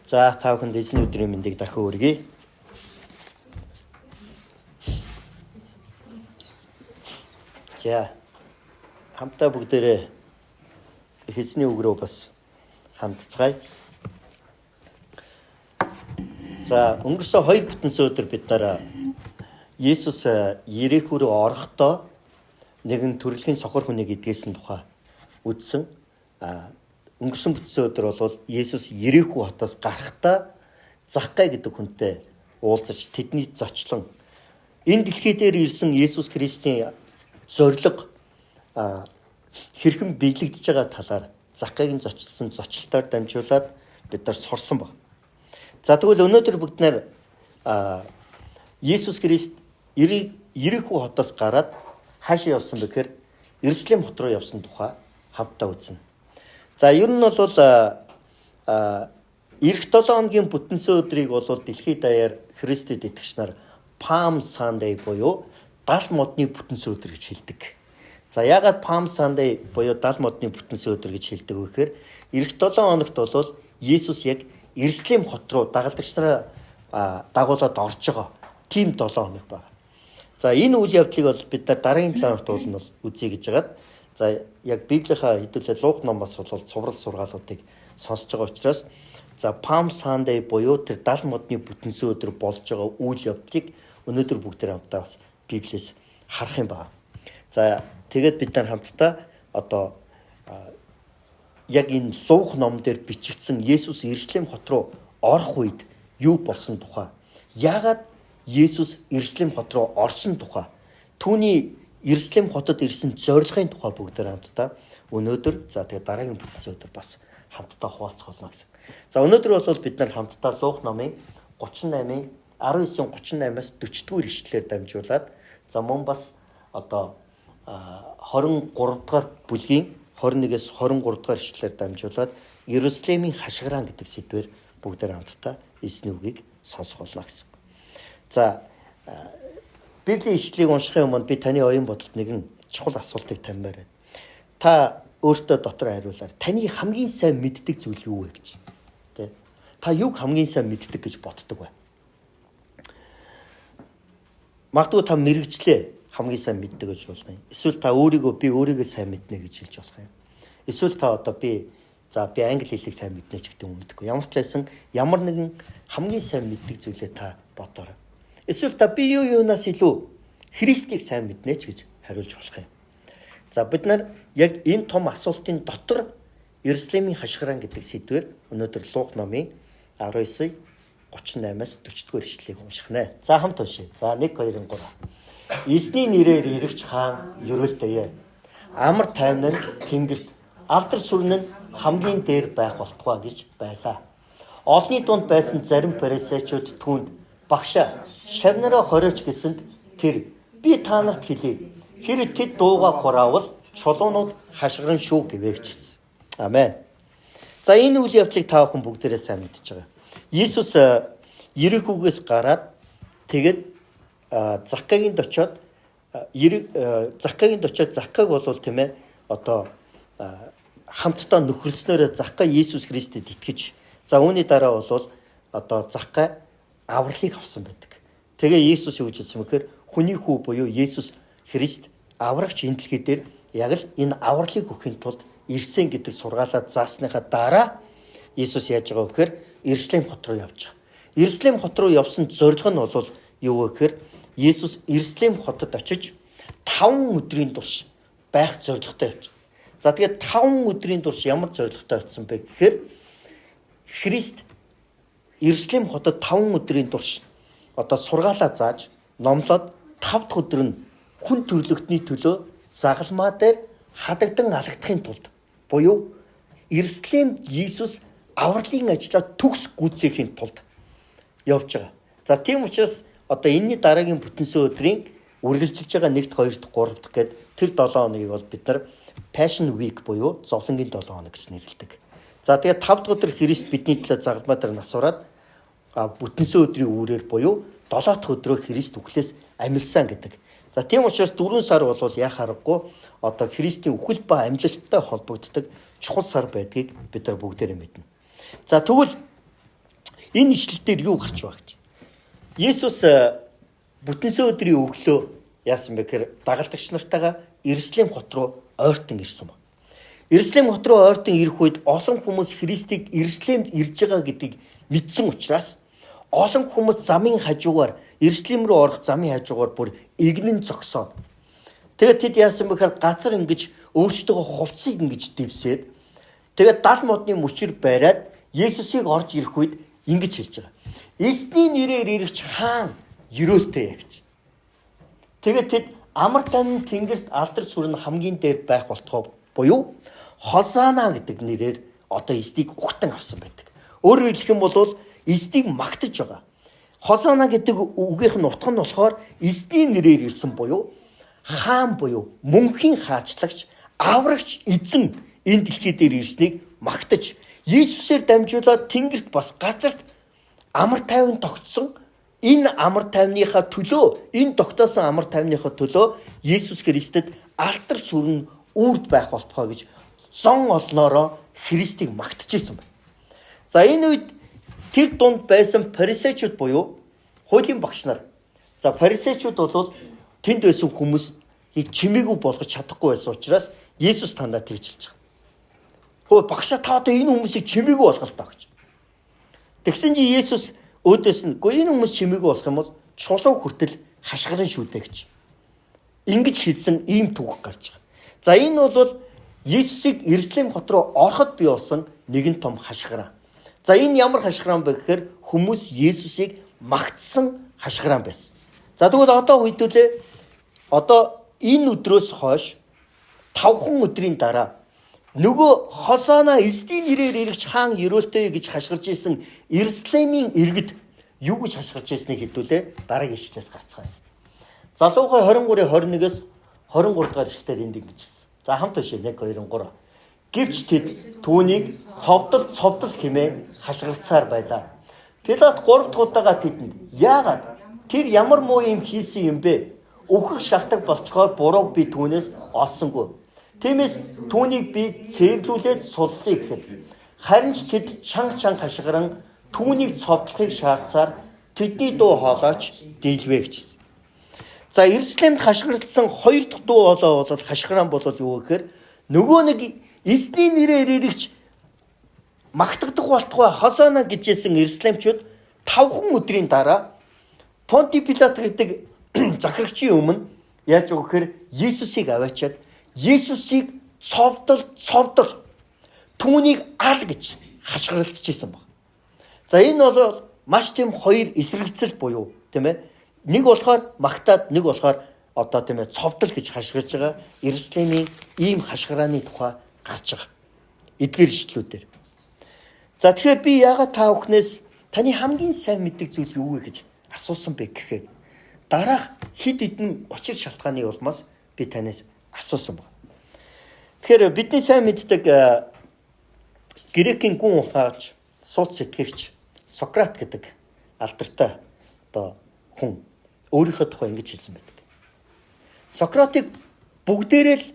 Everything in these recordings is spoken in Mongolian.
За та бүхэнд эзний өдрийн мэндийг дахин хүргэе. За хамтдаа бүгдээрээ эзний үг рүү бас хандцгаая. За өнгөрсөн 2 бүтэнсэн өдөр бид нараа Есүс Ерехүү рүү орохдоо нэгэн төрөлхийн сохор хүнийг эдгээсэн тухай үзсэн. Өнгөрсөн бүтсэн өдөр бол Есүс Ерехүү хотоос гарахдаа Заккай гэдэг хүнтэй уулзаж тэдний зочлон энэ дэлхий дээр ирсэн Есүс Христийн зорилго хэрхэн биелэгдэж байгаа талаар Заккайг зочлсон зочлолтоор дамжуулаад бид нар сурсан баг. За тэгвэл өнөөдөр бүгд нар Есүс Христ Ерехүү хотоос гараад хаашаа явсан бэ гэхээр Иерусалим хот руу явсан тухай хамтдаа үзнэ. За ер нь бол эх 7 хоногийн бүтэнсэн өдрийг бол дэлхийд даяар Христэд итгэгч нар Palm Sunday буюу дал модны бүтэнсэн өдөр гэж хэлдэг. За яагаад Palm Sunday буюу дал модны бүтэнсэн өдөр гэж хэлдэг вэ гэхээр эх 7 хоногт бол Есүс яг Иерусалим хот руу дагалдагч нараа дагуулад орж байгаа тийм 7 хоног байна. За энэ үйл явдлыг бол бид нар дараагийн 7 хоногт бол үзье гэж хагаад за яг Библийнхаа хэдүүлээ Лук номоос бол цуврал сургаалуудыг сонсож байгаа учраас за Palm Sunday буюу тэр дал модны бүтэнсэн өдөр болж байгаа үйл явдлыг өнөөдөр бүгдээр хамтдаа бас Библиэс харах юм байна. За тэгээд бид нар хамтдаа одоо яг энэ Лук ном дээр бичигдсэн Есүс Иерусалим хот руу орох үед юу болсон тухай, яагаад Есүс Иерусалим хот руу орсон тухай, түүний Иерусалим хотод ирсэн зорилгын тухай бүгдээр хамтдаа өнөөдөр за тэгээ дараагийн бүтэнсэн өдөр бас хамтдаа хуваалцах болно гэсэн. За өнөөдөр бол бид нар хамтдаа Лук номын 38-ын 19-38-аас 40-р ишлэлээр дамжуулаад за мөн бас одоо 23 дугаар бүлгийн 21-ээс 23 дугаар ишлэлээр дамжуулаад Иерусалимийн хашгираан гэдэг сэдвээр бүгдээр хамтдаа эзний үгийг сонсох болно гэсэн. За Библийн ишлэлийг уншихын өмнө би таны оюун бодолд нэгэн чухал асуултыг тавьмаар байна. Та өөртөө дотор хариулаар таны хамгийн сайн мэддэг зүйл юу вэ гэж. Тэ? Та юуг хамгийн сайн мэддэг гэж боддог вэ? Магадгүй та мэрэгжлээ хамгийн сайн мэддэг гэж болох юм. Эсвэл та өөрийгөө би өөрийгөө сайн мэднэ гэж хэлж болох юм. Эсвэл та одоо би англи хэлийг сайн мэднэ ч гэдэг юм мэдэхгүй. Ямар ч байсан ямар нэгэн хамгийн сайн мэддэг зүйлээ та бодоорой. Эсвэл та би юунаас илүү Христийг сайн мэднэ ч гэж хариулж болох юм. За бид нар яг энэ том асуултын дотор Иерусалимийн хашгираан гэдэг сэдвээр өнөөдөр Лук номын 19:38-аас 40-р ишлэлийг унших нэ. За хамт уншъя. За 1 2 3. Эзний нэрээр ирэгч хаан ерөөлдөе. Амар тайван нь тэнгэрт, алдар сүрэн нь хамгийн дээр байх болтугай гэж байлаа. Олны дунд байсан зарим фарисеучуд түүнд багшаа шавнараа хориоч гэсэнд тэр би та нарт хэлье. Хэрэг тэд дууга хураавал чулуунууд хашгиран шүү гэвээгчсэн. Амен. За энэ үйл явдлыг та бүхэн бүгдээрээ сайн мэдж байгаа. Есүс Ерехүүгээс гараад тэгээд Заккагийн очоод Заккаг бол тийм ээ одоо хамтдаа нөхөрснөөрөө Заккай Есүс Христэд итгэж за үүний дараа бол одоо Заккай авралыг авсан байдаг. Тэгээ Есүс юу гэж хэлсэн бэ гэхээр хүний хүү буюу Есүс Христ аврагч энэ дэлхий дээр яг л энэ авралыг өгөхийн тулд ирсэн гэдэг сургаалаа заасныхаа дараа Есүс яаж байгаа вэ гэхээр Иерусалим хот руу явж байгаа. Иерусалим хот руу явсан зорилго нь бол юу вэ гэхээр Есүс Иерусалим хотод очиж 5 өдрийн турш байх зорилготой явж байгаа. За тэгээд 5 өдрийн турш ямар зорилготой очсон бэ гэхээр Христ Иерусалим хотод 5 өдрийн турш одоо сургаалаа зааж номлоод 5 дахь өдөр нь хүн төрлөختний төлөө загалмаа дээр хадагдан алагдахын тулд буюу Иерусалимд Иесус авралын ажлаа төгс гүйцээхийн тулд явж байгаа. За тийм учраас одоо энэний дараагийн бүтэнсэн өдрийн үргэлжилж байгаа 1-р, 2-р, 3-р гээд тэр 7 хоногийг бол бид нар Passion Week буюу зовлонгийн 7 хоног гэж нэрлэдэг. За тэгээд 5 дахь өдөр Христ бидний төлөө загалмаа дээр нас ураад бүтэнсэн өдрийн үүрээр буюу 7 дахь өдрөө Христ үхлээс амилсан гэдэг. За тийм учраас 4 сар бол яа харахгүй одоо Христийн үхэл ба амьлалттай холбогддог чухал сар байдгийг бид нар бүгдээрээ мэднэ. За тэгвэл Энэ ишлэл дээр юу гарч байгаа гэж. Есүс бүтэнсэн өдрийн өглөө яасан бэ гэхээр дагалдагч нартайгаа Иерусалим хот руу ойртон ирсэн байна. Иерусалим хот руу ойртон ирэх үед олон хүмүүс Христийг Иерусалимд ирж байгаа гэдгийг мэдсэн учраас олон хүмүүс замын хажуугаар Иерусалим руу орох замын хажуугаар бүр эгнэн зогсоод тэгээд тэд яасан бэ гэхээр газар ингэж өөрсдөө хувцсыг ингэж дэвсээд тэгээд дал модны мөчөр бариад Есүсийг орж ирэх үед ингэж хэлж байгаа. Эзний нэрээр ирэгч хаан ерөөлтэй яа гэж. Тэгээд тэд амар тайван тэнгэрт алдар сүр нь хамгийн дээр байх болтгоо буюу Хосана гэдэг нэрээр одоо эзнийг ухтан авсан байдаг. Өөрөөр хэлэх юм бол эзнийг магтаж байгаа. Хосана гэдэг үгийнх нь утга нь болохоор эзний нэрээр ирсэн буюу хаан буюу мөнхийн хаачлагч, аврагч эзэн энэ дэлхий дээр ирснийг магтаж Есүсээр дамжуулаад тэнгэрт бас газарт амар тайван тогтсон энэ амар тайвныхаа төлөө, энэ тогтоосон амар тайвныхаа төлөө Есүс Христэд алтар сүр нь үрд байх болтугай гэж зон олноороо Христийг магтажсэн байна. За энэ үед тэр дунд байсан фарисеучуд буюу хуулийн багш нар. За фарисеучуд бол тэнд байсан хүмүүсийг чимээгүй болгож чадахгүй байсан учраас Есүс тандаа тэгж хэлж байгаа. Хөө багшаа та одоо энэ хүмүүсийг чимээгүй болгол тоо гэж. Тэгсэн чинь Есүс өөдөөс нь үгүй энэ хүмүүс чимээгүй болох юм бол чулуу хүртэл хашгиран шүү дээ гэж. Ингэж хэлсэн ийм түүх гарч байгаа. За энэ бол Есүсийг Иерусалим хот руу ороход бий болсон нэгэн том хашгираа. За энэ ямар хашгираан бэ гэхээр хүмүүс Есүсийг магтсан хашгираан байсан. За тэгвэл одоо хэдүүлээ одоо энэ өдрөөс хойш 5 өдрийн дараа нөгөө Хосана эзний нэрээр ирэгч хаан ерөөлтэй гэж хашгирч исэн Иерусалимийн иргэд юу гэж хашгирч ирснийг хэдүүлээ дараагийн ишлэлээс гарцгаая. За Лука 23-ийн 21-ээс 23 дугаар ишлэлээр энд ингэж хэлсэн. За хамт уншъя 1 2 3. Гэвч тэд түүнийг цовдол цовдол хэмээн хашгирцаар байлаа. Пилат 3 дахь удаага тэдэнд яагаад тэр ямар муу юм хийсэн юм бэ? Үхэх шалтаг болцохоор бурууг би түүнээс олсонгүй. Тиймээс түүнийг би цээрлүүлээд суллая гэхэд харин ч тэд чанга чанга хашгиран түүнийг цовдлохыг шаардсаар тэдний дуу хоолойч дийлвэ гэж хэлсэн. За Иерусалимд хашгиралсан хоёр дахь дуу хоолой бол хашгираан бол юу гэхээр нөгөө нэг эзний нэрээр ирэгч магтагдах болтугай Хосана гэж хэлсэн Иерусалимчууд 5 өдрийн дараа Понти Пилат гэдэг захирагчийн өмнө яаж байгаа гэхээр Есүсийг аваачаад Есүсийг цовдол цовдол түүнийг ал гэж хашгиралдчихсан баг. За энэ бол маш тийм хоёр эсрэгцэл буюу тийм ээ нэг болохоор магтаад нэг болохоор одоо тийм ээ цовдол гэж хашгирж байгаа Иерусалимийн ийм хашгирааны тухай гарч байгаа. Эдгээр ишлүүдээр. За тэгэхээр би яагаад та бүхнээс таны хамгийн сайн мэддэг зүйл юу вэ гэж асуусан бэ гэхээр дараах хэд хэдэн учир шалтгааны улмаас би танаас асуусан байна. Тэгэхээр бидний сайн мэддэг грекийн гүн ухаач, сууц сэтгэгч Сократ гэдэг алдартай одоо хүн өөрийнхөө тухай ингэж хэлсэн байдаг. Сократыг бүгдээрээ л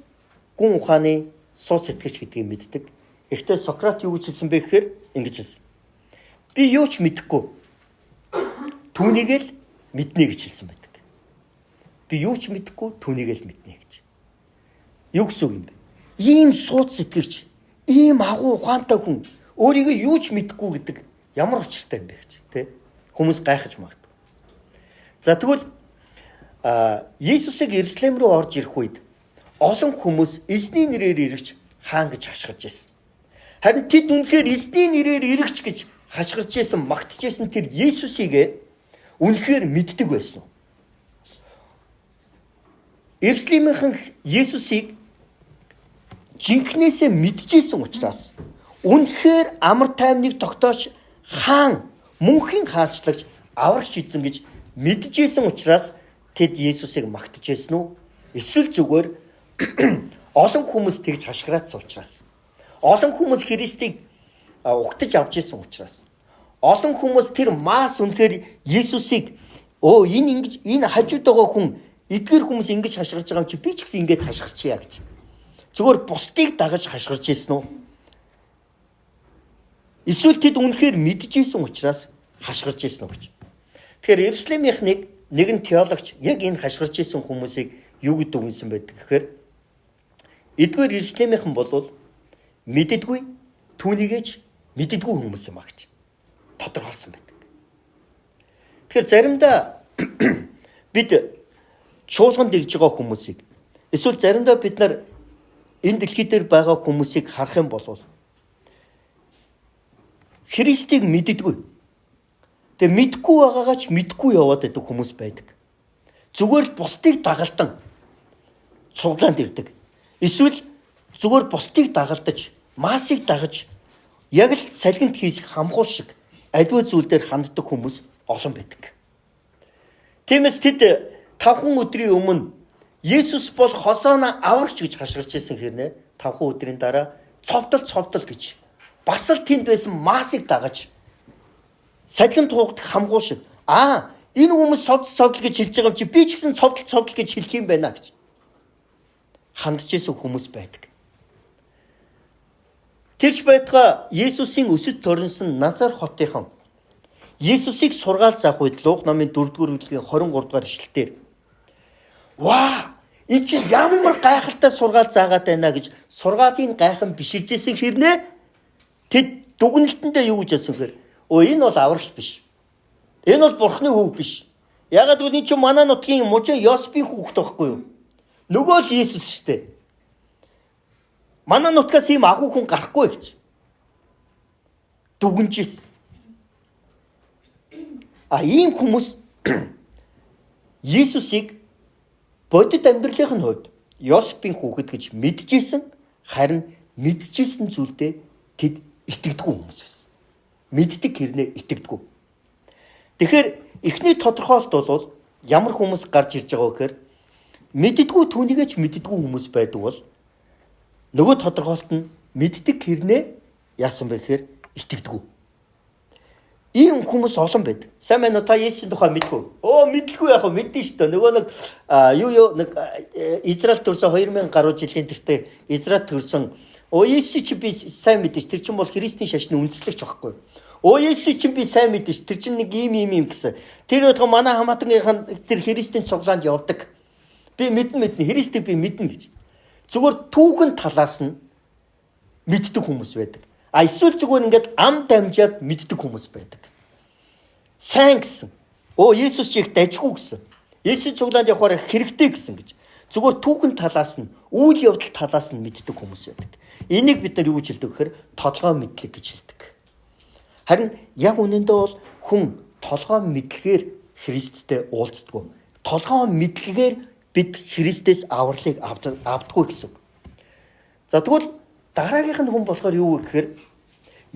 гүн ухааны сууц сэтгэгч гэдгийг мэддэг. Гэхдээ Сократ юу гэж хэлсэн бэ гэхээр ингэж хэлсэн. Би юу ч мэдэхгүй. Түүнийг л мэднэ гэж хэлсэн байдаг. Би юу ч мэдэхгүй, түүнийг л мэднэ гэж. Юу гэсэн үг юм бэ? Ийм сууц сэтгэгч, ийм агуу ухаантай хүн өөрийгөө юу ч мэдэхгүй гэдэг ямар учиртай юм бэ гэж тэ? Хүмүүс гайхаж магадгүй. За тэгвэл Есүсийг Иерусалим руу орж ирэх үед олон хүмүүс эзний нэрээр ирэгч хаан гэж хашгирч байсан. Харин тэд үнэхээр эзний нэрээр ирэгч гэж хашгирч байсан, магтаж байсан тэр Есүсийг үнэхээр мэддэг байсан уу? Иерусалимийнхэн Есүсийг жинхнээсээ мэдчихсэн учраас үнэхээр амар тайвныг тогтоож хаан мөнхийн хаанчлагч аврагч эзэн гэж мэдчихсэн учраас тэд Есүсийг магтаж байсан уу? Эсвэл зүгээр олон хүмүүс тэгж хашгираадсан учраас, олон хүмүүс Христийг угтаж авч исэн учраас, олон хүмүүс тэр масс үнэхээр Есүсийг өө энэ ингэж энэ хажууд байгаа хүн эдгэр хүмүүс ингэж хашгирч байгаа юм чи би ч гэсэн ингэж хашгирчъя гэж. Зүгээр бусдыг дагаж хашгирч ирсэн үү? Эсвэл тэд үнэхээр мэдчихсэн учраас хашгирч исэн үг гэж. Тэгэхээр Иерусалимийнхныг нэгэн теологч яг энэ хашгирч исэн хүмүүсийг юу гэдэг үгэнсэн байдаг гэхээр эдгээр Иерусалимийнхан болвол мэддэггүй түүнийгээч мэддэггүй хүмүүс юм а гэж тодорхойлсон байдаг. Тэгэхээр заримдаа бид чуулганд ирж байгаа хүмүүсийг эсвэл заримдаа бид нар энэ дэлхий дээр байгаа хүмүүсийг харах юм бол Христийг мэддэггүй. Тэгээ мэдгүй байгаагаа ч мэдгүй яваад байдаг хүмүүс байдаг. Зүгээр л бусдыг дагалдан цуглаанд ирдэг. Эсвэл зүгээр бусдыг дагалдаж, массыг дагаж яг л салгинд хийсэх хамхуу шиг аливаа зүйл дээр ханддаг хүмүүс олон байдаг. Тиймээс тэд 5 өдрийн өмнө Есүс бол Хосана аврагч гэж хашгирч ирсэн хэрнээ 5 өдрийн дараа цовдол цовдол гэж бас л тэнд байсан массыг дагаж салгин туугдах хамгуу шиг аа энэ хүмүүс цовдол цовдол гэж хэлж байгаа юм чи би ч гэсэн цовдол цовдол гэж хэлэх юм байна гэж хандж исэн хүмүүс байдаг. Тэрч байтугай Есүсийн өсөд төрөнсөн Назар хотынхон Есүсийг сургаал заах үед Лук номын 4-р бүлгийн 23-р ишлэлдэр "Ваа, энэ чинь ямар гайхалтай сургаал заагаад байна" гэж сургаалын гайхан биширжсэн хэрнээ тэд дүгнэлтэндээ юу гэж хэлсэн гэхээр өө энэ бол аврагч биш. Энэ бол бурхны хүүг биш. Ягаад гэвэл энэ чинь манай нутгийн мужийн Йосефийн хүүхэд байхгүй юу? Нөгөө л Есүс шүү дээ. Манай нутгаас ийм агуу хүн гарахгүй гэж дүгнэжсэн. А ийм хүмүүс Есүсийг бодит амьдралын нь хувьд Йосефийн хүүхэд гэж мэдчихсэн, харин мэдчихсэн зүйлдээ тэд итгэдэггүй хүмүүс байсан. Мэддэг хэрнээ итгэдэггүй. Тэгэхээр эхний тодорхойлолт бол ямар хүмүүс гарч ирж байгаа вэ гэхээр мэддэггүй түүнийгээ ч мэддэггүй хүмүүс байдаг бол нөгөө тодорхойлолт нь мэддэг хэрнээ яасан бэ гэхээр итгэдэггүй. Ийм хүмүүс олон байдаг. Сайн байна уу, та Есүсийн тухай мэдэх үү? Өө мэдлгүй яах вэ? Мэднэ шүү дээ. Нөгөө нэг юу нэг Израиль төрсэн 2000 гаруй жилийн тэртээ Израиль төрсэн. Өө Есүс чи би сайн мэднэ. Тэр чинь бол Христийн шашны үндэслэгч байхгүй. Өө Есүс чинь би сайн мэднэ. Тэр чинь нэг ийм ийм ийм гэсэн. Тэр бодгоо манай хамаатангийнхан тэр Христийн цуглаанд явдаг. Би мэднэ. Христийг би мэднэ гэж. Зүгээр түүхэн талаас нь мэддэг хүмүүс байдаг. А эсвэл зүгээр ингээд ам дамжаад мэддэг хүмүүс байдаг. Сайн гэсэн. Өө Есүс чи их дажгүй гэсэн. Есүс цуглаанд явахаар хэрэгтэй гэсэн гэж. Зүгээр түүхэн талаас нь, үйл явдал талаас нь мэддэг хүмүүс байдаг. Энийг бид нар юу гэж хэлдэг гэхээр толгой мэдлэг гэж хэлдэг. Харин яг үнэндээ бол хүн толгой мэдлэгээр Христтэй уулздаггүй. Толгой мэдлэгээр бид Христээс авралыг авдаггүй гэсэн үг. За тэгвэл дараагийнх нь хүн болохоор юу вэ гэхээр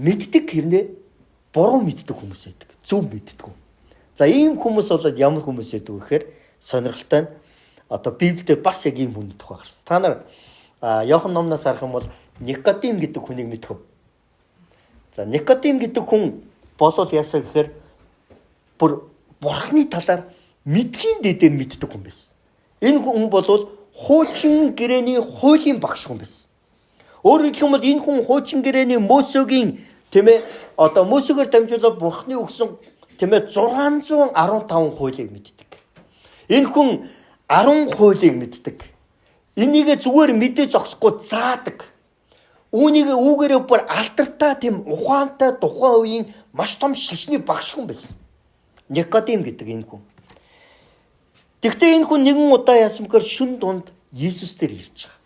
мэддэг хэрнээ буруу мэддэг хүмүүс байдаг. Зөв мэддэг. За ийм хүмүүс болоод ямар хүмүүс байдаг вэ гэхээр сонирхолтой нь одоо Библиэд бас яг ийм хүний тухай гарсан. Та нар Иохан номноос харах юм бол Никодим гэдэг хүнийг мэдэх үү? За Никодим гэдэг хүн болол яасаа гэхээр бүр бурхны талаар мэдхийн дэдээр мэддэг хүн байсан. Энэ хүн болвол хуучин гэрээний хуулийн багш хүн байсан. Өөрөөр хэлэх юм бол энэ хүн хуучин гэрээний Мосегийн тийм ээ одоо Мосегээр дамжуулаад бурхны өгсөн тийм ээ 615 хуулийг мэддэг. Энэ хүн 10 хуулийг мэддэг. Энийгээ зүгээр мэдээ зогсохгүй заадаг. Үүнийг үүгээрээ бүр алдартай тийм ухаантай тухайн үеийн маш том шашны багш хүн байсан. Никодим гэдэг энэ хүн. Тэгвэл энэ хүн нэгэн удаа яасан бэхээр шүн дунд Есүс дээр ирж байгаа.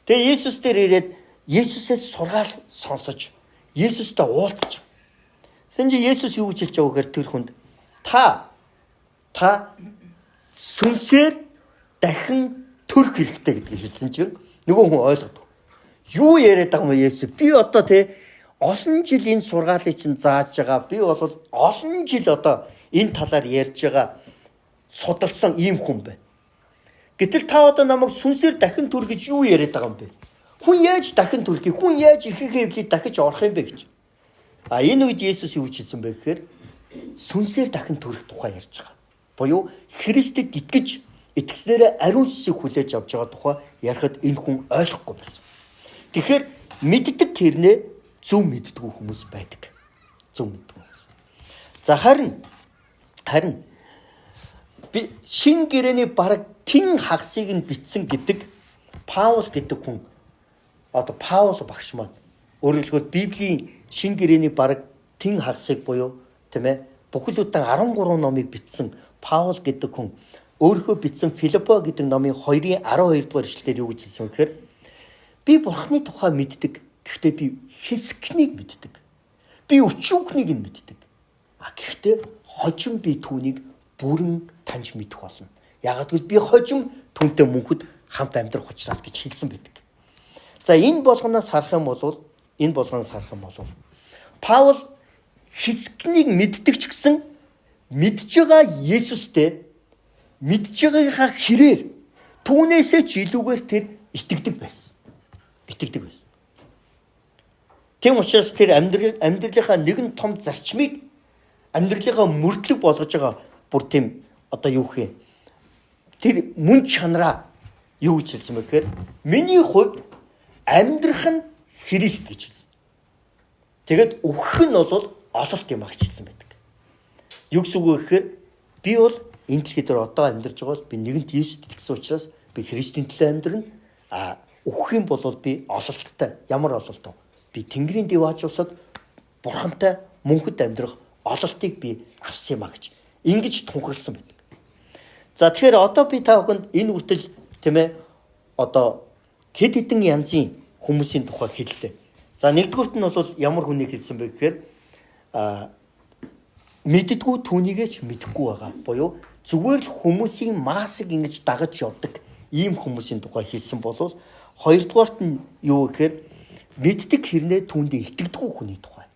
Тэгээ Есүс дээр ирээд Есүсээс сургаал сонсож Есүстэй уулзж. Сэн чи Есүс юу гэж хэлж байгаа гэхээр тэр хүнд та сүнсээр дахин төрөх хэрэгтэй гэдгийг хэлсэн чинь нөгөө хүн ойлгодог. Юу яриад байгаа юм Есүс? Би одоо те олон жил энэ сургаалыг чинь зааж байгаа. Би бол олон жил одоо энэ талаар ярьж байгаа судалсан ийм хүн байна. Гэтэл та одоо намайг сүнсээр дахин төр гэж юу яриад байгаа юм бэ? Хүн яаж дахин төрхийг, хүн яаж ихэнх эвлийг дахиж орох юм бэ гэж. А энэ үед Есүс юу гэж хэлсэн бэ гэхээр сүнсээр дахин төрөх тухай ярьж байгаа. Буюу Христэд итгэж итгэснээрээ ариун сүнсийг хүлээж авч байгаа тухай ярихад энэ хүн ойлгохгүй байсан. Тэгэхээр мэддэг хэрнээ зөв мэддэггүй хүмүүс байдаг. Зөв мэддэггүй хүмүүс. За харин харин би шин гэрээний бараг тэн хагасыг нь бичсэн гэдэг Паул гэдэг хүн одоо Паул багш маань өөрөөр хэлбэл Библийн шин гэрээний бараг тэн хагасыг буюу тийм ээ бүхэл бүтэн 13 номыг бичсэн Паул гэдэг хүн өөрийнхөө бичсэн Филиппо гэдэг номын 2-ын 12 дугаар ишлэлээр юу гэж хэлсэн вэ гэхээр би Бурхны тухай мэддэг. Гэхдээ би хэсгнийг мэддэг. Би өчүүхнийг нь мэддэг. А гэхдээ хожим би түүнийг бүрэн таньж мэдэх болно. Яагаад гэвэл би хожим түүнтэй мөнхөд хамт амьдрах учраас гэж хэлсэн байдаг. За энэ болгоноос харах юм бол энэ болгоноос харах юм бол Паул хэсгнийг мэддэг ч гэсэн мэдж байгаа Есүстэй мэдж байгаагийнхаа хэрээр түүнээсээ ч илүүгээр тэр итгэдэг байсан. Итгэдэг байсан. Тийм учраас тэр амьдралынхаа нэгэн том зарчмыг амьдралынхаа мөрдлөг болгож байгаа бүр тийм одоо юу гэх юм тэр мөн чанараа юу гэж хэлсэн бэ гэхээр миний хувьд амьдрах нь Христ гэж хэлсэн. Тэгээд үхэх нь бол ололт юм а гэж хэлсэн байдаг. Юу гэсэн үг вэ гэхээр би бол энэ дэлхий дээр одоо амьдарч байгаа бол би нэгэнт Есүст итгэсэн учраас би Христийн төлөө амьдрна. А үхэх юм бол би ололттой. Ямар ололт вэ? Би Тэнгэрийн дэв аж усад Бурхантай мөнхөд амьдрах ололтыг би авсан юм а гэж ингэж тунхагласан байдаг. За тэгэхээр одоо би та бүхэнд энэ хүртэл тийм ээ одоо хэд хэдэн янзын хүмүүсийн тухай хэллээ. За нэгдүгüрт нь бол ямар хүнийг хэлсэн бэ гэхээр мэддэггүй түүнийгээ ч мэдэхгүй байгаа. Буюу зүгээр л хүмүүсийн массыг ингэж дагаж явдаг ийм хүмүүсийн тухай хэлсэн бол хоёрдугаарт нь юу гэхээр мэддэг хэрнээ түүндээ итгэдэггүй хүний тухай.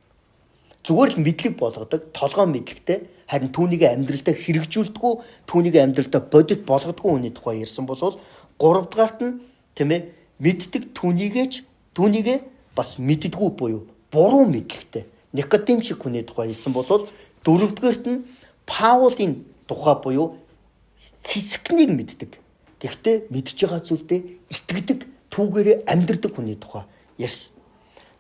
Зүгээр л мэдлэг болгодог, толгой мэдлэгтэй харин түүнийг амьдралдаа хэрэгжүүлдэггүй, түүнийг амьдралдаа бодит болгодоггүй хүний тухай ярьсан бол гуравдугаарт нь тийм ээ мэддэг түүнийгээ бас мэддэггүй буюу буруу мэдлэгтэй Никодим шиг хүний тухай хэлсэн бол дөрөвдүгээрт нь Паулын тухай буюу хэсгнийг мэддэг. Гэхдээ мэдж байгаа зүйлдээ итгэдэг, түүгээрээ амьдрдаг хүний тухай ярьсан.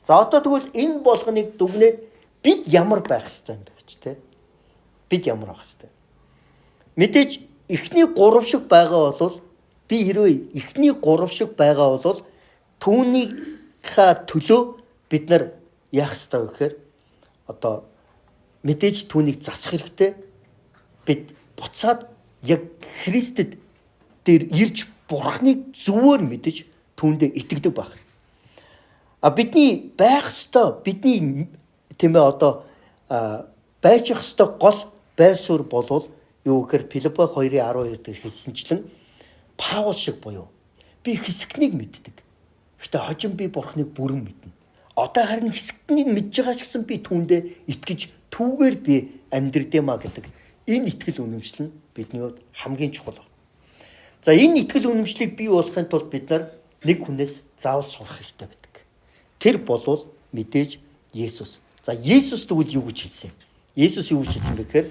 За одоо тэгвэл энэ болгоныг дүгнээд бид ямар байх ёстой юм бэ гэж тэ. Бид ямар байх ёстой. Мэдээж эхний гурав шиг байгаа бол би хэрвээ эхний гурав шиг байгаа бол түүнийхээ төлөө бид нар яах ёстой вэ гэхээр одоо мэдээж түүнийг засах хэрэгтэй. Бид буцаад яг Христэд дээр ирж Бурхныг зөвөр мэдэж түүндээ итгэдэг байх хэрэгтэй. А бидний байх ёстой, бидний тийм ээ одоо байж ёстой гол байр суурь болвол юу гэхээр Филиппо 2:12 дээр хэлсэнчлэн Паул шиг буюу би хэсгнийг мэддэг. Гэхдээ хожим би Бурхныг бүрэн мэднэ. Одоо харин хэсгнийг мэдж байгаа ч гэсэн би түүндээ итгэж түүгээр би амьдрдэмаа гэдэг энэ итгэл үнэмшил нь бидний хувьд хамгийн чухал. За энэ итгэл үнэмшлийг бий болгохын тулд бид нар нэг хүнээс заавал сурах хэрэгтэй байдаг. Тэр болвол мэдээж Есүс. За Есүс тэгвэл юу гэж хэлсэн? Есүс юу гэж хэлсэн бэ гэхээр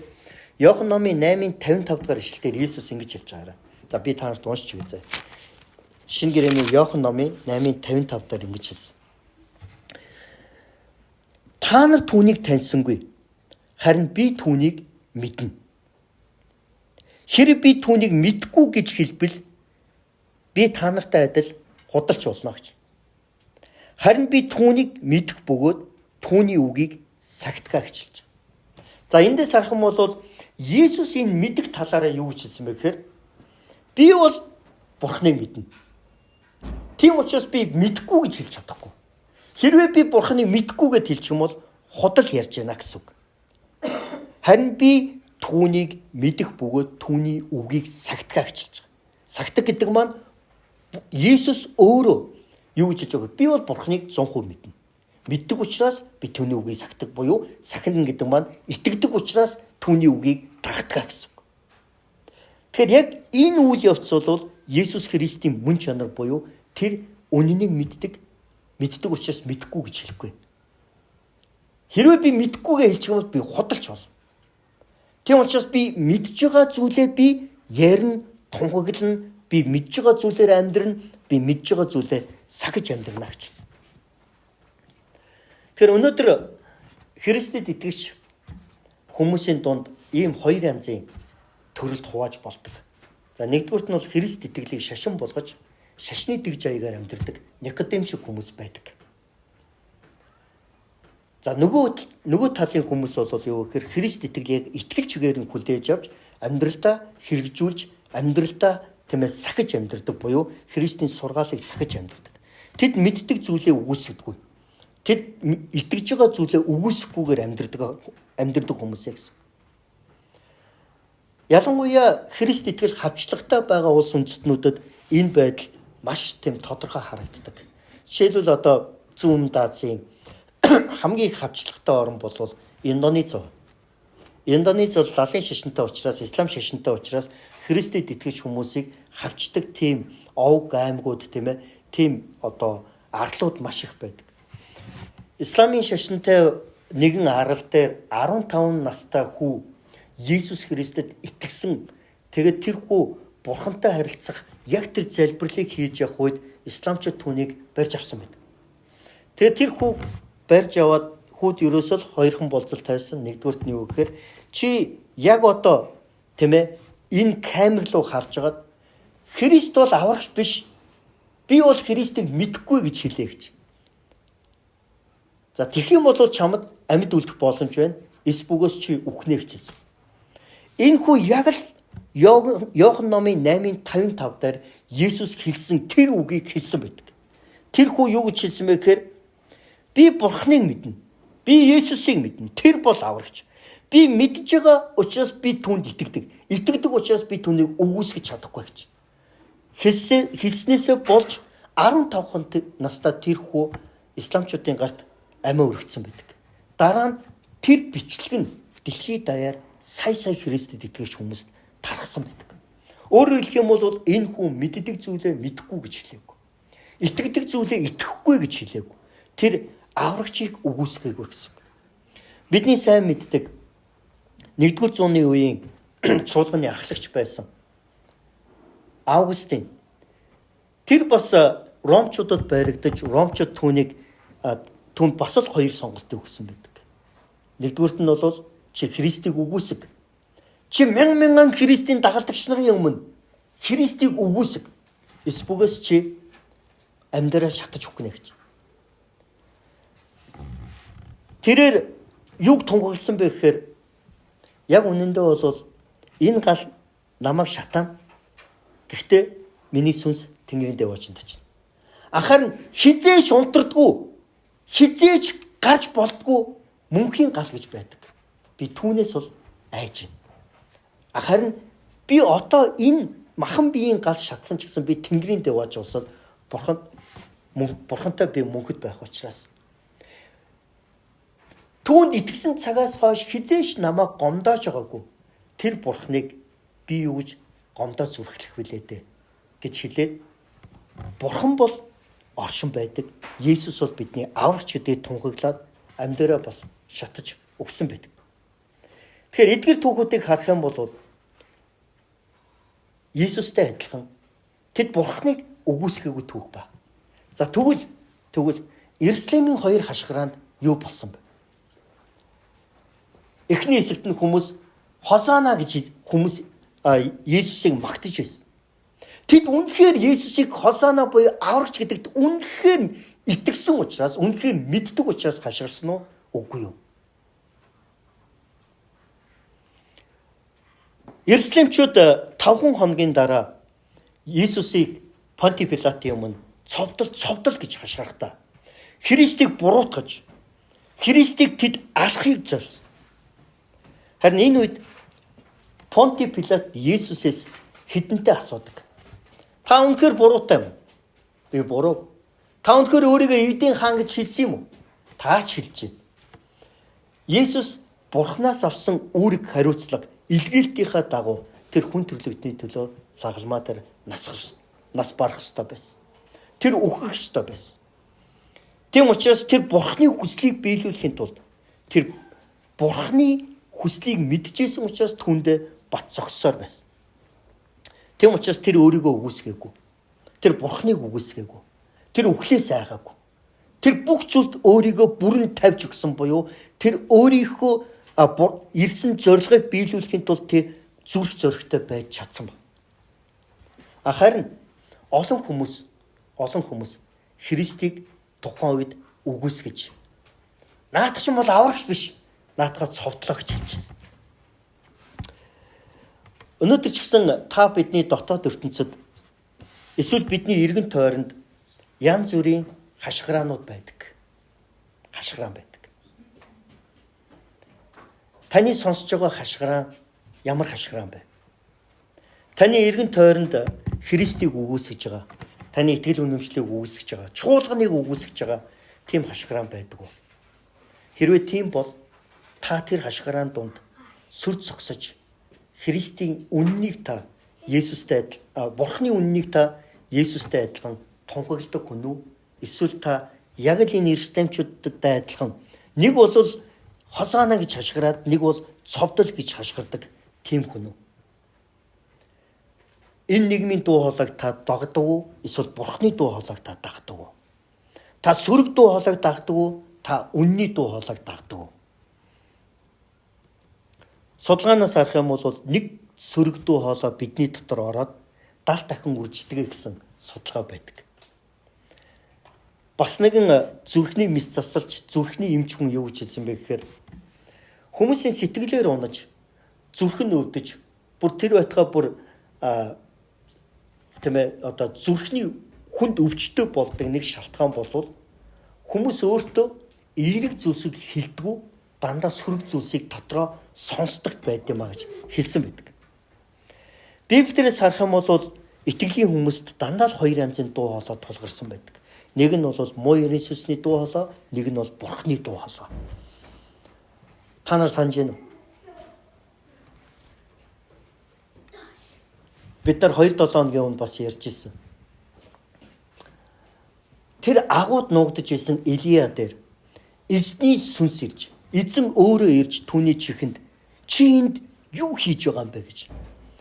Иохан номын 8-ын 55 дугаар ишлэлээр Есүс ингэж хэлж байгаарай. За би та нарт уншиж өгье заа. Шинэ гэрээний Иохан номын 8-ын 55 дээр ингэж хэлсэн. Та нар түүнийг таньсангүй. Харин би түүнийг мэднэ. Хэрэг би түүнийг мэдгүй гэж хэлбэл би та нартай адил худалч болно гэж. Харин би түүнийг мэдэх бөгөөд түүний үгийг сагтгаа гэж хэлж байгаа. За эндээс харах юм бол Есүс энэ мэдэх талаараа юу гэж хэлсэн бэ гэхээр би бол Бурхныг мэднэ. Тийм учраас би мэдхгүй гэж хэлж чадахгүй. Хэрвээ би Бурхныг мэдхгүй гэж хэлчих юм бол худал ярьж байна гэсэн үг. Харин би түүнийг мэдэх бөгөөд түүний үгийг сагтгаа гэж хэлж байгаа. Сагтаг гэдэг маань Есүс өөрөө юу гэж хэлж байгаа вэ? Би бол Бурхныг 100% мэднэ. Мэддэг учраас би түүний үгийг сагтаг буюу сахина гэдэг маань итгэдэг учраас түүний үгийг дагдаг гэсэн үг. Тэгэхээр яг энэ үйл явц бол Есүс Христийн мөн чанар буюу тэр үнэнийг мэддэг, мэддэг учраас мэдэхгүй гэж хэлэхгүй. Хэрвээ би мэдэхгүйгээ хэлчих юм бол би худалч болно. Тийм учраас би мэдж байгаа зүйлээ би ярина, тунхаглана, би мэдж байгаа зүйлээр амьдрна, би мэдж байгаа зүйлээ сахиж амьдрна гэж хэлсэн. Тэгэхээр өнөөдөр Христэд итгэгч хүмүүсийн дунд ийм хоёр янзын төрөлд хувааж болдог. За, нэгдүгüрт нь бол Христ итгэлийг шашин болгож, шашны дэг жаягаар амьдардаг Никодем шиг хүмүүс байдаг. За, нөгөө талын хүмүүс бол юу гэхээр Христ итгэлийг итгэл чигээр нь хүлээж авч, амьдралдаа хэрэгжүүлж, амьдралдаа, тийм ээ, сахиж амьдардаг буюу Христийн сургаалыг сахиж амьдардаг. Тэд мэддэг зүйлээ үгүйсгэдэггүй. Тэд итгэж байгаа зүйлээ үгүйсгэхгүйгээр амьдардаг хүмүүсээ гэсэн. Ялангуяа Христ итгэл хавчлагатай байгаа улс үндэстнүүдэд энэ байдал маш тийм тодорхой харагддаг. Жишээлбэл, одоо Зүүн Өмнөд Азийн хамгийн их хавчлагатай орн бол Индонез. Индонез бол лалын шашинтай учраас, ислам шашинтай учраас Христэд итгэж хүмүүсийг хавчдаг тийм овг аймагуд, тийм ээ, тийм одоо арлууд маш их байдаг. Исламын шашинтай нэгэн арал дээр 15 настай хүү Есүс Христэд итгэсэн. Тэгээд тэр хүү бурхантай харилцах яг тэр залбирлыг хийж явах үед исламчууд түүнийг барьж авсан байдаг. Тэгээд тэр хүү барьж аваад хүүд ерөөсөө л хоёрхан болзол тавьсан. Нэгдүгüрт нь юу гэхээр чи яг одоо, тийм ээ, энэ камер руу харж агаад "Христ бол аврагч биш. Би бол Христийг мэдэхгүй" гэж хэлээ гэж. За, тэгэх юм бол чамд амьд үлдэх боломж байна. Эс бөгөөс чи үхнэ гэж хэлсэн. Энэ хүү яг л Иохан номын 8:55 дээр Есүс хэлсэн тэр үгийг хэлсэн байдаг. Тэр хүү юу гэж хэлсэн бэ гэхээр би Бурхныг мэднэ. Би Есүсийг мэднэ. Тэр бол аврагч. Би мэдж байгаа учраас би түүнд итгэдэг. Итгэдэг учраас би түүнийг үгүйсгэж чадахгүй гэж. Хэлснээсээ болж 15 настай тэр хүү исламчуудын гарт амиа өргөцсөн байдаг. Дараа нь тэр бичлэг нь дэлхийд даяар сая сая Христэд итгэгч хүмүүст тархсан байдаг. Өөрөөр хэлэх юм бол энэ хүн мэддэг зүйлээ мэдэхгүй гэж хэлээгүй. Итгэдэг зүйлээ итгэхгүй гэж хэлээгүй. Тэр аврагчийг үгүйсгээгүй гэсэн. Бидний сайн мэддэг 1-р зууны үеийн чуулганы ахлагч байсан Августин. Тэр бас ромчуудад баригдаж, ромчууд түүнд бас л хоёр сонголт өгсөн байдаг. Нэгдүгüрт нь бол чи Христийг үгүйсэг. Чи мянган мянган Христийн дагалдагч нарын өмнө Христийг үгүйсэг. Эс бөгөөс чи амьдраа шатаж үхнэ гэж. Тэрээр юуг тунхагласан бэ гэхээр яг үнэндээ бол энэ гал намайг шатаана. Гэхдээ миний сүнс Тэнгэрийн дэв очинд очино. Анхаар нь хэзээ ч унтардаггүй, хэзээ ч гарч болдоггүй мөнхийн гал гэж байдаг. Би түүнээс бол айж байна. Харин би одоо энэ махан биеийн гал шатсан ч гэсэн би Тэнгэрийн дэв улсад бурхантай би мөнхөд байх учраас түүнд итгэсэн цагаас хойш хэзээ ч намайг гомдоож байгаагүй. Тэр бурхныг би юу гэж гомдоо зүрхлэх вүлээ дээ гэж хэлээд, бурхан бол оршин байдаг. Есүс бол бидний аврагч гэдгийг тунхаглаад амьдаараа бас шатаж өгсөн байдаг. Тэгэхээр эдгээр түүхүүдийг харах юм бол Есүстэй адилхан тэд бурхныг үгүйсгээгүй түүх ба. За, тэгвэл Иерусалимын хоёр хашгираанд юу болсон бэ? Эхний хэсэгт нь хүмүүс "Хосана" гэж хүмүүс Есүсийг магтаж байсан. Тэд үнэхээр Есүсийг Хосана буюу аврагч гэдэгт үнэхээр итгэсэн учраас, үнэхээр мэддэг учраас хашгирсан уу? Үгүй юу. Иерусалимчууд 5 хоногийн дараа Есүсийг Понти Пилатын өмнө "Цовдол, цовдол" гэж хашгирахдаа Христийг буруутгаж, Христийг тэд алахыг зорьсон. Харин энэ үед Понти Пилат Есүсээс хэдэнтэй асуудаг. "Та үнэхээр буруутай юм уу?" "Би буруу." "Та үнэхээр өөрийгөө Евдийн хаан гэж хэлсэн юм уу?" "Та ч хэлж байна." Есүс Бурханаас авсан үүрэг хариуцлага илгээлтийнхаа дагуу тэр хүн төрлөختний төлөө загалмаа дээр нас барах ёстой байсан. Тэр үхэх ёстой байсан. Тийм учраас тэр Бурхны хүслийг биелүүлэхийн тулд, тэр Бурхны хүслийг мэдчихсэн учраас түүндээ бат зогссоор байсан. Тийм учраас тэр өөрийгөө үгүйсгээгүй. Тэр Бурхныг үгүйсгээгүй. Тэр үхлээс айгаагүй. Тэр бүх зүйлд өөрийгөө бүрэн тавьж өгсөн буюу тэр өөрийнхөө Ирсэн зорилгыг биелүүлэхийн тулд тэр зүрх зоригтой байж чадсан ба. Харин олон хүмүүс Христийг тухайн үед үгүйсгэж, наатах чинь бол аврагч биш, наатахаа цовдлоо гэж хэлчихсэн. Өнөөдөр ч гэсэн та бидний дотоод ертөнцид эсвэл бидний эргэн тойронд янз бүрийн хашгираанууд байдаг. Хашгираан байдаг. Таны сонсож байгаа хашгираан ямар хашгираан бэ? Таны эргэн тойронд Христийг үгүйсгэж байгаа, таны итгэл үнэмшлийг үгүйсгэж байгаа, чуулганыг үгүйсгэж байгаа тийм хашгираан байдаг уу? Хэрвээ тийм бол та тэр хашгираан дунд сүр зогсож Христийн үннийг та Есүстэй адил, Бурхны үннийг та Есүстэй адилхан тунхагладаг хүн үү? Эсвэл та яг л энэ Иерусалимчуудтай адилхан нэг бол Хосана гэж хашгираад, нэг бол цовдол гэж хашгирдаг тийм хүн үү? Энэ нийгмийн дуу хоолойг та дагдаг уу? Эсвэл Бурхны дуу хоолойг та дагдаг уу? Та сөрөг дуу хоолойг дагдаг уу? Та үнний дуу хоолойг дагдаг уу? Судалгаанаас харах юм бол нэг сөрөг дуу хоолой бидний дотор ороод 70 дахин үрждэг гэсэн судалгаа байдаг. Бас нэгэн зүрхний мэс засалж, зүрхний эмч хүн юу гэж хэлсэн бэ гэхээр хүмүүсийн сэтгэлээр унаж, зүрх нь өвдөж, бүр тэр байтугай бүр тийм одоо зүрхний хүнд өвчтөй болдог нэг шалтгаан болвол хүмүүс өөртөө эерэг зүйлсийг хэлдэггүй, дандаа сөрөг зүйлсийг дотроо сонсдог байд юм а гэж хэлсэн байдаг. Библиэрээс харах юм бол итгэлийн хүмүүст дандаа л хоёр янзын дуу хоолой тулгарсан байдаг. Нэг нь бол муу ерөн сүнсний дуу хоолой, нэг нь бол Бурхны дуу хоолой. Та нар санаж байна уу? Бид нар 2-7 хоногийн өмнө бас ярьж ирсэн. Тэр агууд нуугдаж исэн Илия дээр эзний сүнс ирж, эзэн өөрөө ирж түүний чихэнд чи энд юу хийж байгаа юм бэ гэж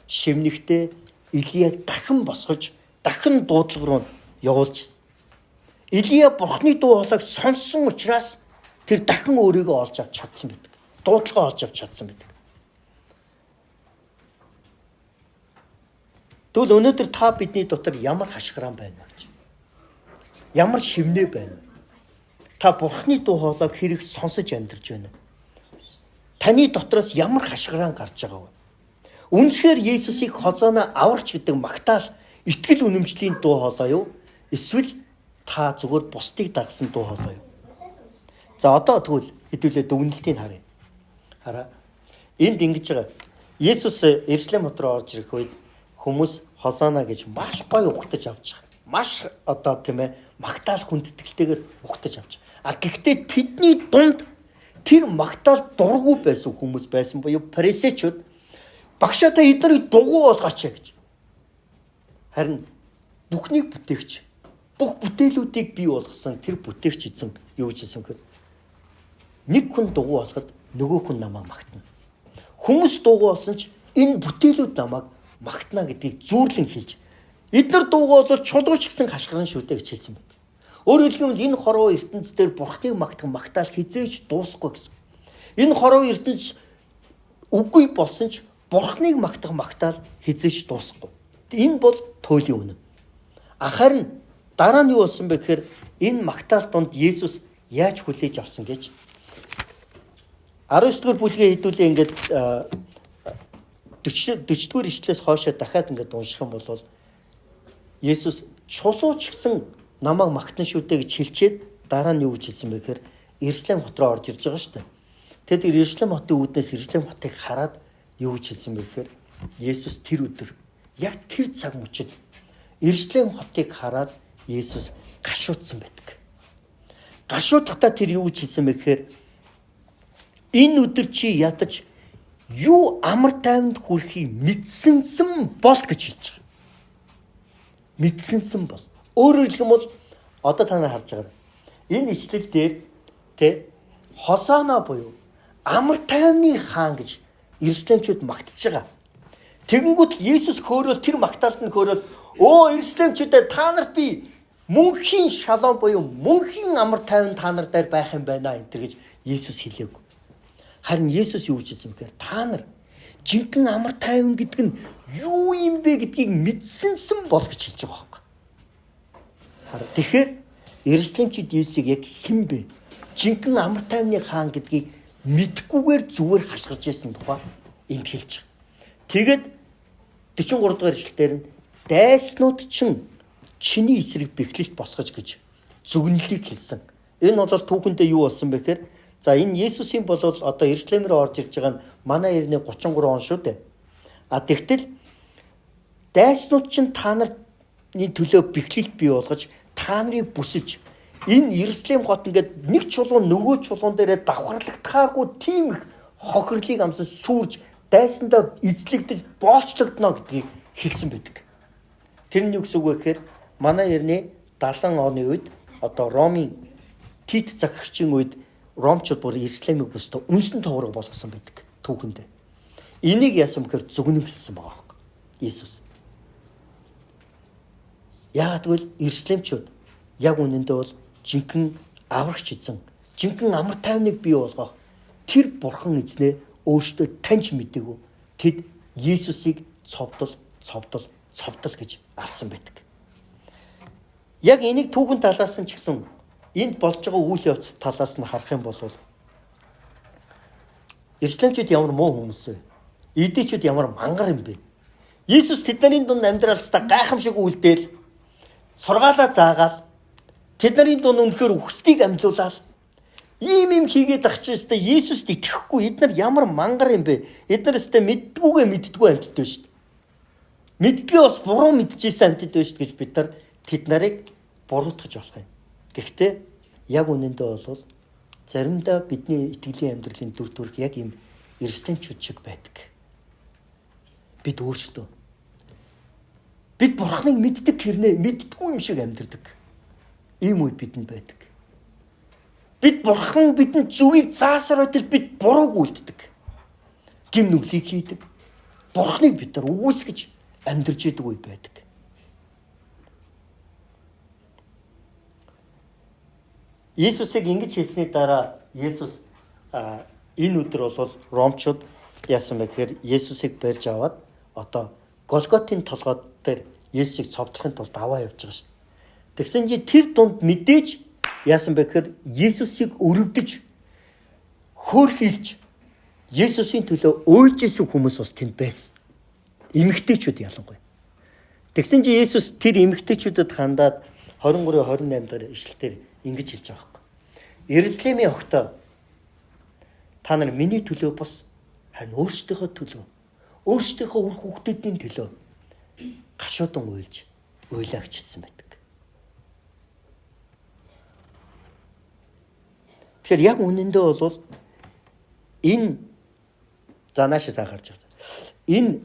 шивнэхдээ Илияг дахин босгож, дахин дуудлага руу явуулж. Илия Бурхны дуу хоолойг сонссон учраас тэр дахин өөрийгөө олж авч чадсан байдаг. Дуудлага олж авч чадсан байдаг. Тэгвэл өнөөдөр та бидний дотор ямар хашгираан байна вэ? Ямар шивнэ байна вэ? Та Бурхны дуу хоолойг хэрэг сонсож амьдарч байна уу? Таны дотроос ямар хашгираан гарч байгаа вэ? Үнэхээр Есүсийг Хозана аврагч гэдэг магтаал итгэл үнэмшлийн дуу хоолой юу? Эсвэл та зүгээр бусдыг дагсан дуу хоолой юу? За одоо тэгвэл хэдүүлээ дүгнэлтийг харъя. Хараа. Энд ингэж байгаа. Есүс Иерусалим хот руу орж ирэх үед хүмүүс Хосана гэж маш гоё ухтаж авч байгаа. Маш одоо тийм магтаал хүндэтгэлтэйгээр ухтаж авч. А гэхдээ тэдний дунд тэр магтаал дургүй байсан хүмүүс байсан буюу фарисеучуд багшаа та эднийг дугуй болгооч гэж. Харин бүхнийг бүтээгч, бүх бүтээлүүдийг бий болгосон тэр бүтээгч эзэн юу гэж хэлсэн гэхээр нэг хүн дугуй болоход нөгөө хүн намайг магтана. Хүмүүс дугуй болсон ч энэ бүтээлүүд намайг магтана гэдгийг зүүрлэн хэлж, эднэр дуугүй бол чулууч гэсэн хашгиран шүү дээ гэж хэлсэн байна. Өөрөөр хэлбэл энэ хорвоо ертөнц дээр Бурхныг магтах магтаал хизээж дуусахгүй гэсэн. Энэ хорвоо ертөнц үгүй болсон ч Бурхныг магтах магтаал хизээж дуусахгүй. Энэ бол туйлын үнэн. Харин дараа нь юу болсон бэ гэхээр энэ магтаал дунд Есүс яаж хүлээж авсан гэж 19 дугаар бүлгийн хэдүүлээ ингээд 40 дугаар ишлээс хоошоо дахиад ингээд унших юм бол Есүс чулууч гэсэн намайг магтан шүү дээ гэж хэлчихэд дараа нь юу гэж хэлсэн бэ гэхээр Иерусалим хот руу орж ирж байгаа шүү дээ. Тэд Иерусалим хотын үүднээс Иерусалим хотыг хараад юу гэж хэлсэн бэ гэхээр Есүс тэр өдөр яг тэр цаг мөчид Иерусалим хотыг хараад Есүс гашуудсан байдаг. Гашуудахдаа тэр юу гэж хэлсэн бэ гэхээр энэ өдөр чи ядаж юу амар тайванд хүрэхийг мэдсэнсэн бол гэж хэлж байгаа. Мэдсэнсэн бол. Өөрөөр хэлэх юм бол одоо та нар харж байгаа. Энэ ишлэл дээр тэ Хосана буюу амар тайвны хаан гэж Иерусалимчууд магтаж байгаа. Тэгэнгүүт Есүс хөөрөөл тэр магтаалд нь хөөрөөл өө Иерусалимчуудаа та нарт би мөнхийн шалом буюу мөнхийн амар тайван та нар дээр байх юм байна энэ төр гэж Есүс хэлээгүй. Харин Есүс юу гэж хэлсэн бэхээр та нар жинхэнэ амар тайван гэдэг нь юу юм бэ гэдгийг мэдсэнсэн бол гэж хэлж байгаа байхгүй. Харин тэгэхээр Иерусалимчид Есүсийг яг хэн бэ? Жинхэнэ амар тайвны хаан гэдгийг мэдхгүйгээр зүгээр хашгирч байсан тухай энд хэлж байгаа. Тэгээд 43 дугаар ишлэлээр нь дайснууд чинь чиний эсрэг бэхлэлт босгож гэж зүгнэлийг хэлсэн. Энэ бол түүхэндээ юу болсон бэ гэхээр за энэ Есүсийн бол одоо Иерусалим руу орж ирж байгаа нь манай эртний 33 он шүү дээ. А тэгтэл дайснууд чинь та нарын төлөө бэхлэлт бий болгож та нарыг бүсэж энэ Иерусалим хот ингээд нэг чулуун нөгөө чулуун дээрээ давхарлагдахааргүй тийм их хохирлыг амсан сүрж дайсандаа эзлэгдэж боолчлогдно гэдгийг хэлсэн байдаг. Тэр нь юу гэсэн үг вэ гэхээр манай эртний 70 оны үед одоо Ромын Тит захирагчийн үед Ромчууд бүр Иерусалимыг бүстэ үнсэн товрог болгосон байдаг түүхэндээ. Энийг яасан бэхээр зүгнэн хэлсэн байгаа байхгүй Есүс. Яагаад гэвэл Иерусалимчууд яг үнэндээ бол жинхэнэ аврагч эзэн, жинхэнэ амар тайвныг бий болгох тэр бурхан эзнээ өөртөө таньж мдэггүй. Тэд Есүсийг цовдол, цовдол, цовдол гэж алсан байдаг. Яг энийг түүхэн талаас нь ч гэсэн энд болж байгаа үйл явц талаас нь харах юм бол Иерусалимчууд ямар муу хүмүүс вэ? Идэчүүд ямар мангар юм бэ? Есүс тэдний дунд амьдралстаа гайхамшиг үлдээл сургаалаа заагаал тэдний дунд үнэхээр үхсдийг амьлуулаад ийм юм хийгээд ах чинь өстэй Есүст итгэхгүй эд нар ямар мангар юм бэ? Эд нар өстэй мэддгүүгээ мэддгүү амьтд байна шүү дээ. Мэддгээ бас буруу мэдчихсэн амьтд байна шүү дээ гэж бид нар тэд нарыг буруутгах болох юм. Гэхдээ яг үнэндээ бол заримдаа бидний итгэлийн амьдралын дүр төрх яг ийм Иерусалимчууд шиг байдаг. Бид өөрсдөө бид Бурхныг мэддэг хэрнээ мэддэггүй юм шиг амьдардаг. Ийм үе бидэнд байдаг. Бид Бурхан бидэнд зүвийг заасаар байтал бид бурууг үлддэг. Гим нүглийг хийдэг. Бурхныг бид нар үгүйсгэж амьдарч идэг үе байдаг. Есүсийг ингэж хэлсний дараа Есүс энэ өдөр бол Ромчууд яасан бэ гэхээр Есүсийг барьж аваад одоо Голготын толгой дээр Есүсийг цовдлохын тулд аваа явж байгаа шүү дээ. Тэгсэн чинь тэр дунд мэдээж яасан бэ гэхээр Есүсийг өрөвдөж хөөрхийлж Есүсийн төлөө уйлж исэн хүмүүс бас тэнд байсан. Эмэгтэйчүүд ялангуяа. Тэгсэн чинь Есүс тэр эмэгтэйчүүдэд хандаад 23-28 дахь ишлэлээр ингэж хэлж байгаа байхгүй. Иерусалимийн охтоо та нар миний төлөө бус харин өөрсдийнхөө төлөө өөрсдийнхөө үр хүүхдүүдийн төлөө гашуудан уйлж уйлаа гэж хэлсэн байдаг. Тэгэхээр яг үнэндээ бол энэ за наашаас анхаарч байгаа. Энэ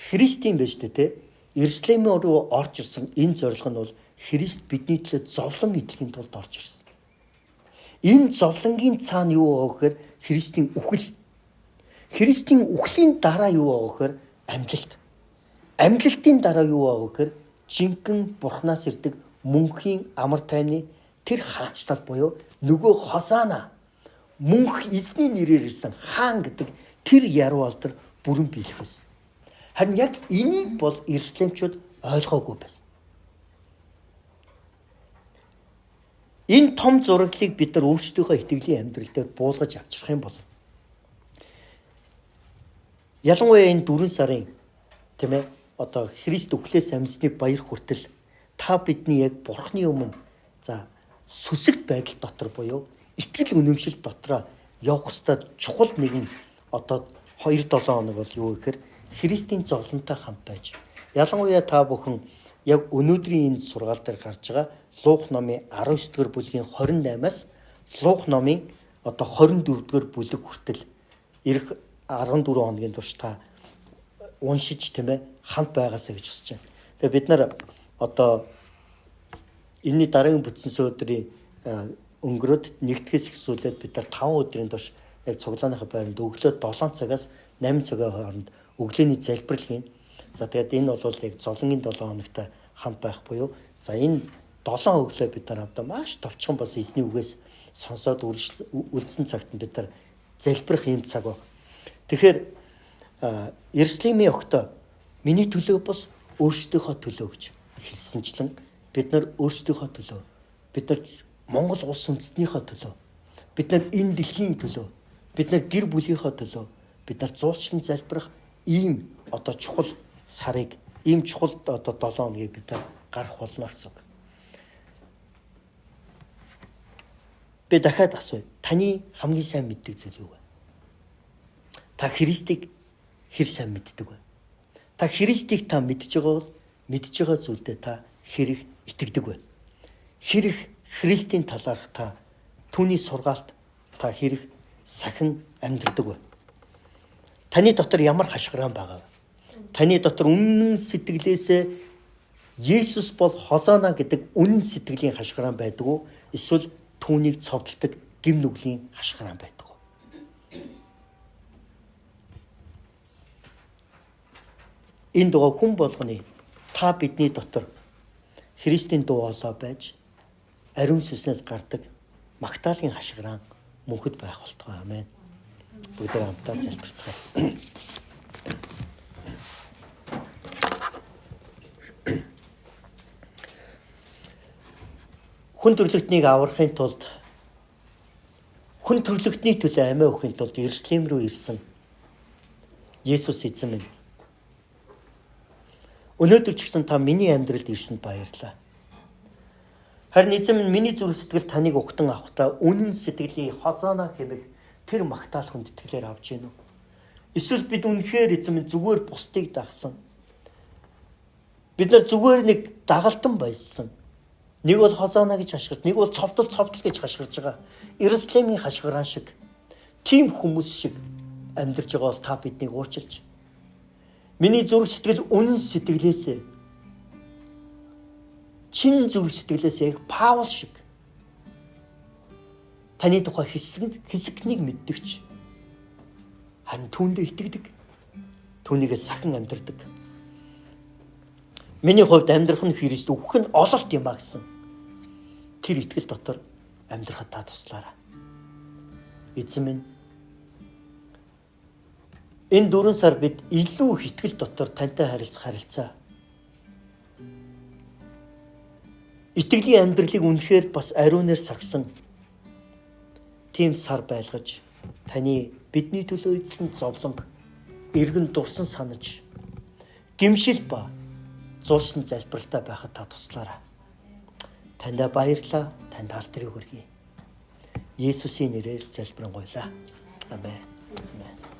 Христийн байж тээ Иерусалим руу орж ирсэн энэ зорилго нь бол Христ бидний төлөө зовлон эдлэхийн тулд орж ирсэн. Энэ зовлонгийн цаана юу байгаа гэхээр Христийн үхэл. Христийн үхлийн дараа юу байгаа гэхээр амьлалт. Амьлалтын дараа юу байгаа гэхээр жинхэнэ Бурханаас ирдэг мөнхийн амар тайвны тэр хаанчлал буюу нөгөө Хосана мөнх эзний нэрээр ирсэн хаан гэдэг тэр яруу алдар бүрэн биелэх байсан. Харин яг энийг бол Иерусалимчууд ойлгоогүй байсан. Энэ том зураглалыг бид нар өөрсдийнхөө итгэлийн амьдрал дээр буулгаж авчрах юм бол ялангуяа энэ 4 сарын тийм ээ одоо Христ үхлээс амьсны баяр хүртэл та бидний яг Бурхны өмнө за сүсэгт байдал дотор буюу итгэл үнэмшил дотроо явах ёстой чухал нэгэн одоо 2-7 хоног бол юу гэхээр Христийн зовлонтой хамт байж ялангуяа та бүхэн яг өнөөдрийн энэ сургаал дээр гарч байгаа Луух номын 19 дугаар бүлгийн 28-аас Луух номын одоо 24 дугаар бүлэг хүртэл ирэх 14 хоногийн турш та уншиж тийм ээ хамт байгаасаа гэж хүсэж байна. Тэгээ бид нар одоо энэний дараагийн бүтсэн өдрийн өнгөрөөд нэгтгэхээс эхлүүлээд бид нар 5 өдрийн турш яг цуглааныхаа байранд өглөө 7 цагаас 8 цагийн хооронд өглөөний залбирал хийнэ. За тэгээд энэ бол яг зовлонгийн 7 хоногт хамт байх буюу за энэ 7 өглөө бид нар хамтаа маш товчхон бас эзний үгээс сонсоод үлдсэн цагт бид нар залбирах ийм цаг баг. Тэгэхээр Иерусалимийн охидоо миний төлөө бус өөрсдийнхөө төлөө гэж хэлсэнчлэн бид нар өөрсдийнхөө төлөө, бид нар Монгол улс үндэстнийхээ төлөө, бид нар энэ дэлхийн төлөө, бид нар гэр бүлийнхээ төлөө бид нар зуучлан залбирах ийм одоо чухал сарыг, ийм чухал одоо 7 хоногийг бид нар гарах болно гэсэн үг. Би дахиад асууя. Таны хамгийн сайн мэддэг зүйл юу вэ? Та Христийг хэр сайн мэддэг вэ? Та Христийг та мэдж байгаа бол мэдж байгаа зүйлдээ та хэр их итгэдэг вэ? Хэр их Христийн талаарх та түүний сургаалт та хэр их сахин амьдрдаг вэ? Таны дотор ямар хашгираан байгаа вэ? Таны дотор үнэн сэтгэлээсээ Есүс бол Хосана гэдэг үнэн сэтгэлийн хашгираан байдаг уу? Эсвэл түүнийг цовдолдог гим нүглийн хашгираан байдаг уу? Энэ дугаа хүн болгоны та бидний дотор Христийн дуу хоолой байж ариун сүнснээс гардаг магтаалын хашгираан мөнхөд байх болтугай. Амен. Бүгдээ хамтдаа залбирцгаая. Хүн төрлөختнийг аврахын тулд хүн төрлөختний төлөө амиа өгөхийн тулд Иерусалим руу ирсэн Есүс эзэн минь. Өнөөдөр ч гэсэн та миний амьдралд ирсэнд баярлалаа. Харин эзэн минь миний зүрх сэтгэл таныг ухтан авахдаа үнэн сэтгэлийн хозоно хэмээх тэр магтаал хүндэтгэлээр авч гинүү. Эсвэл бид үнэхээр эзэн минь зүгээр бусдыг дагсан. Бид нар зүгээр нэг дагалдан байсан. Нэг бол хозоно гэж хашгирч, нэг бол цовдол цовдол гэж хашгирч байгаа. Иерусалимийн хашгираан шиг тийм хүмүүс шиг амьдарч байгаа бол та биднийг уучлж. Миний зүрх сэтгэл үнэн сэтгэлээсээ чин зүрх сэтгэлээсээ яг Паул шиг таны тухай хэсэгнийг мэддэгч харин түүндээ итгэдэг, түүнийгээ сахин амьдардаг. Миний хувьд амьдрах нь Христ, үхэх нь ололт юм а гэсэн тэр итгэл дотор амьдрахад та туслаарай. Эзэн минь, энэ 4 сар бид илүү их итгэл дотор тантай харилцах харилцаа. Итгэлийн амьдралыг үнэхээр бас ариунаар сагсан тийм сар байлгаж таны бидний төлөө эзсэн зовлонг эргэн дурсан санаж гимшил ба зурсан залбиралтай байхад та туслаарай. Таньда баярлалаа, танд алдрыг хүргэе. Есүсийн нэрээр залбирanгуйлаа. Амен. Амен.